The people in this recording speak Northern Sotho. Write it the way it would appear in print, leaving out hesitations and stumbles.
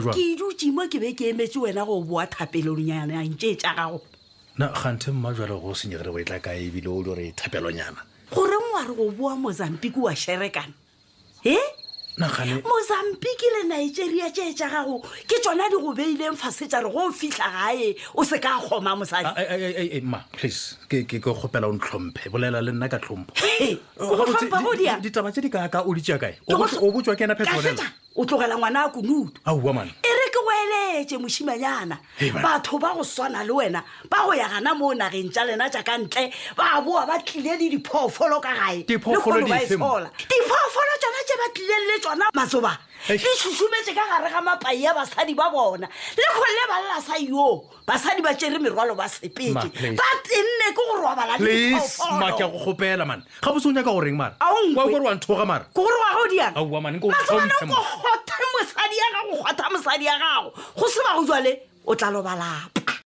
Jwang? Ke dutše mo ke be ke emetše wena go boa thapelonyanang tše tša gago. Na kganthe mma jwale go senyegile go etla kae ebile o dio re thapelonyana? Goreng wa re go boa Mozambique wa šerekana? He? Na kgane. Mozambique le Nigeria tše tša gago ke tšona di go beileng fase tša re go fihla gae o se ka kgoma mosadi. Ai, ai, ai, ai, mma, please, ke, ke, ke kgopela o ntlhomphe. Bolela le nna ka tlhompho. He, o go Gabotse, hlompha go di- diang? di- Ditaba tše di kaaka o di tšea kae? O Ke go botšwa- o botšwa ke yena Ka Petronella? fetša. O tlogela ngwana a kunutu. Aowa man. E re ke go eletše mošimanyana. Hei, man. Batho ba go swana le wena ba go ya gana moo nageng tša lena tša ka ntle ba boa ba tlile le diphoofolo ka gae. Diphoofolo Lehono ba e dife, ma? sola. Diphoofolo tšona tše ba tlileng le tšona matsoba Eish. di šušumetše ka gare ga mapai a basadi ba bona. Lehono le ba lla sa yoo. Basadi ba tšere merwalo ba sepetše. Ma, please. Ba tenne ke go robala le Please, diphoofolo. ma ke a go kgopela man. Gabotse o nyaka go reng mara? A o nkwe. Wa gore wa nthoga mara? Ke gore wa go diang? Aowa man, nko o Matsobane tlhomphe, o man. ko kgothe mosadi ya gago, kgotha mosadi ya gago. Go se bago jwale o tla loba lapa.